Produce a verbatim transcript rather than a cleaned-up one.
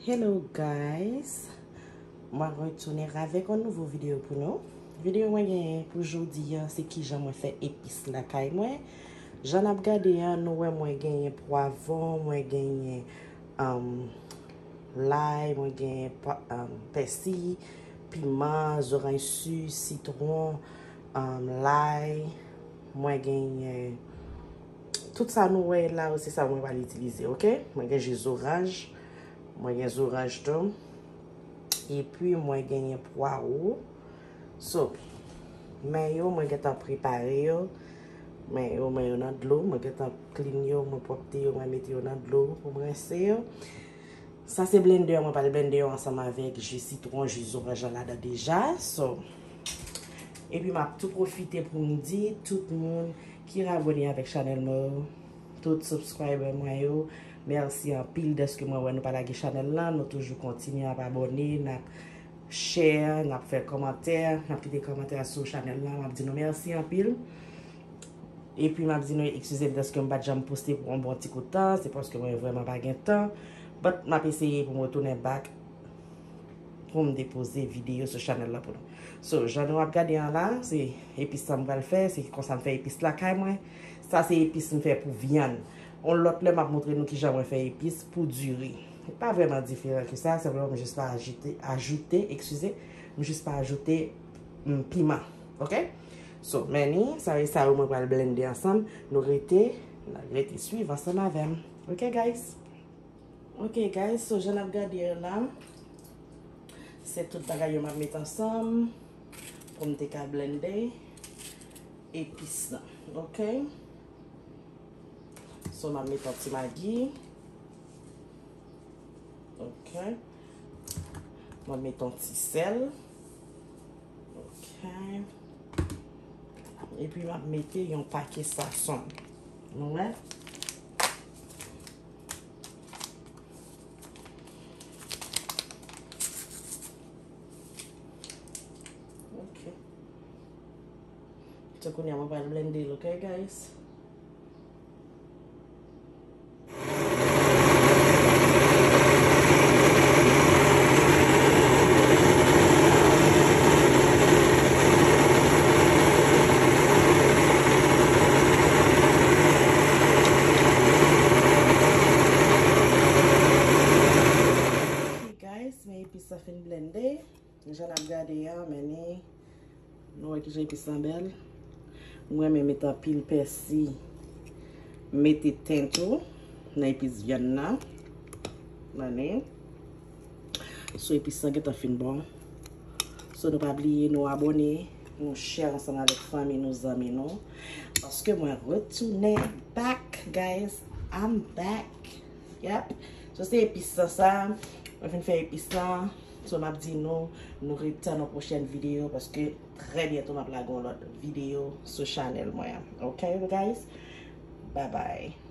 Hello guys, mwen retounen avèk yon nouvo videyo pou nou. Videyo mwen genyen pou jodi a se kijan mwen fè epis lakay mwen. Jan n ap gade a, nou wè mwen genyen pwavwon, mwen genyen um, lay, mwen genyen pa- um, pèsi, piman, zoranj si, sitwon, um, lay, mwen genyen tout sa nou wè la yo, se sa mwen pral itilize, oke? Mwen gen ji zoranj, mwen gen zoranj tou. Epi mwen genyen pwawo. So, men yo, mwen gentan prepare yo. Men yo, men yo nan dlo. Mwen gentan clean yo, mwen pwòpte yo, mwen mete yo nan dlo pou mwen rense yo. Sa se blender, mwen pral blender yo ansanm avèk ji sitwon, ji zoranj lan ladan deja. So, epi m ap tou pwofite pou m di tout moun ki abòne avèk chanèl mwen yo, tout subscriber mwen yo, mèsi anpil dèske mwen wè nou pa lage chanèl lan, nou toujou kontinye ap abòne, n ap share, n ap fè kòmantè, n ap kite kòmantè sou chanèl lan, m ap di nou mèsi anpil. Epi m ap di nou eskize m dèske m pa t janm poste pou yon bon ti kout tan, se paske mwen vrèman pa gen tan. But m ap eseye pou m retounen back pou m depoze videyo sou chanèl la pou nou. So, jan nou ap gade an la, se epis sa m pral fè, se konsa m fè epis lakay mwen. Sa se epis m fè pou vyann. On lòt lè m ap montre nou kijan mwen fè epis pou diri. Li pa vrèman diferan ke sa, senpleman m jis pa ajite, ajoute, eskize, m jis pa ajoute mm, piman. Oke? So, men ni, sa e sa yo mwen pral blende ansanm. Nou rete, rete swiv ansanm avè m. Oke, guys? Oke, guys, so jan n ap gade yo la, se tout bagay yo m ap met ansanm pou m te ka blende epis lan. Oke? So, m ap met yon ti magi. Oke. M ap met yon ti sèl. Oke. Epi m ap mete yon pake sazon. Nou wè? Oke. So kounye a mwen pral blende l, oke, guys? Guys, men epis sa fin blende. Jan n ap gade a, men ni, nou wè kijan epis lan bèl. Mwen renmen met anpil pèsi, mete ten tou nan epis vyann nan. Men ni. So epis lan gentan fin bon. So nou pa bliye nou abòne, nou share ansanm avèk fanmi nou, zanmi nou. Paske mwen retounen back, guys. I'm back. Yep. So se epis sa, sa. Mwen fin fè epis lan. So m ap di nou, nou ret tann yon pwochèn videyo paske trè byento m ap lage yon lòt videyo sou chanèl mwen an. Oke, guys? Bye bye.